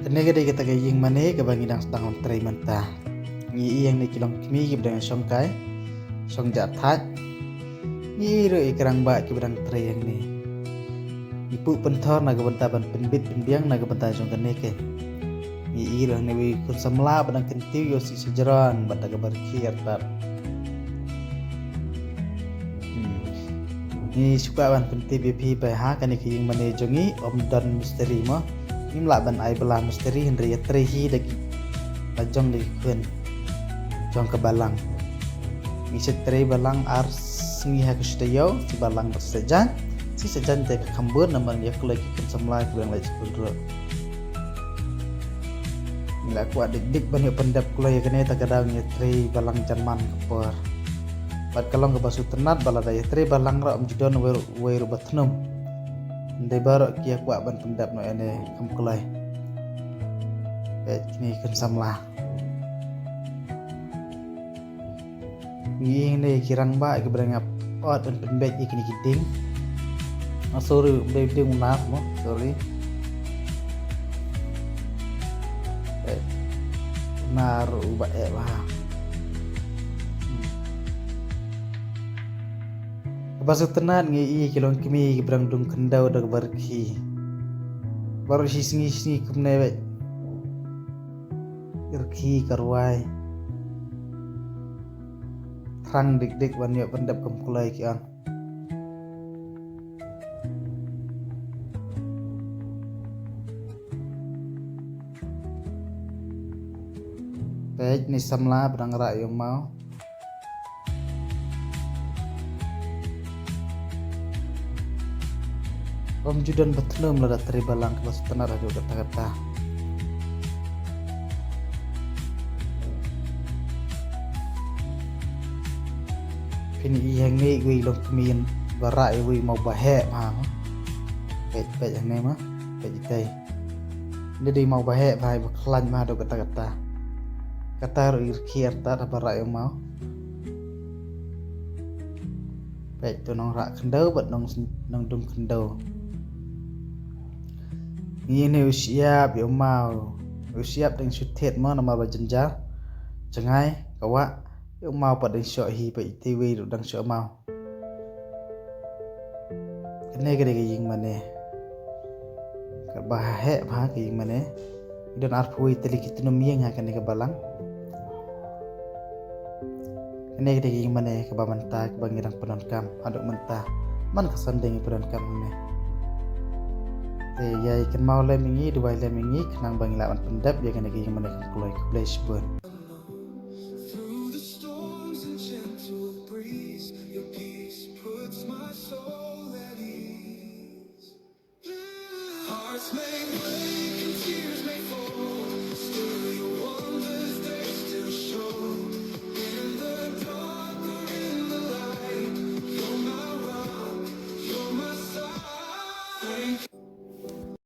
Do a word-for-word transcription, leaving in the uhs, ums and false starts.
Kane ka dei kata ka ïing mane kaba ngi dang sdang ban trei mynta. Ngi i hangne ki longkmie kiba dang shong kai, shong jah thait. Ngi i ruh ïa ki rangbah kiba dang trei hangne. Ngi puh pynthor na ka bynta ban pynbit pynbiang na ka bynta jong kane ka. Ngi i ruh hangne uwei u khun samla ba dang kyntiew ïa u sih sha jrong bad da kaba rkhie artat. Hmm. Ngi shu kwah ban pyntip ïa phi ba ha kane ka ïing mane jong ngi ym don mistri mo. Ngim lah ban ai bylla mistri hynrei ïa trei hi da ki, la jong da ki khun jong ka balang. Ngi shu trei balang ar sngi ha ka shi taïew, shi balang ba shu jaiñ, shi shu jaiñ te ka kham bun namar ngi ïa kloi ki khun samla kiba dang leit skul ruh. Ngi la kwah dik dik ban ïoh pyndep kloi ïa kane, ta ka daw ngi ïa trei balang janman ka por. Bad ka long kaba sngewtynnat ba lada ïa trei balang ruh ym ju don uwei ruh, uwei ruh ba thnum. Hynrei baroh ki ïa kwah ban pyndep noh ïa kane kam kloi. Peit kine ki khun samla. Ngi i hangne ki rangbah kiba dang ïa ot ban pynbeit ïa kine ki dieng. Ah, sorry, ym dei dieng, u nar mo, sorry. Eh, u nar uba eh bha. Hmm. Kaba sngewtynnat ngi i ki longkmie kiba dang dung khyndew da kaba rkhie. Baroh shi sngi sngi kumne beit. Rkhie ka rwai. Thrang dik dik ban ïoh pyndep kam kloi ki ong. Peit kine samla ba dang rah ïa u maw. Ym ju don ba thnum lada trei balang kaba sngewtynnat haduh katta katta. Phin i hangne uwei u longkmie ba rah ïa uwei u maw ba heh bha mo. Peit peit hangne mo. Peit itei. Nda dei u maw ba heh bha, ba khlaiñ bha haduh katta katta. Kata ruh i rkhie artat haba rah ïa u maw. Peit to nongrah khyndew bad nong, nongdung khyndew. Ngi i hangne u shyiap ïa u maw. U shyiap dang shu thied mo namar ba jynjar. Jngai ka wah ïa u maw pat dang shoh hi, peit itei uwei ruh dang shoh maw. Kane ka dei ka ïing mane kaba heh bha, ka ïing mane. Ki don arphew wei tylli ki tnum ïing ha kane ka balang. Kane ka dei ka ïing mane kaba mynta kaba ngi dang pyndonkam haduh mynta. Man ka Sunday ngi pyndonkam hangne. Te ïa kynmaw lem ïa ngi, duwai lem ïa ngi khnang ba ngi lah ban pyndep ïa kane ka ïing mane kam kloi. Khublei shibun. Through the storms and gentle breeze, your peace puts my soul at ease. Hearts may break and tears may fall,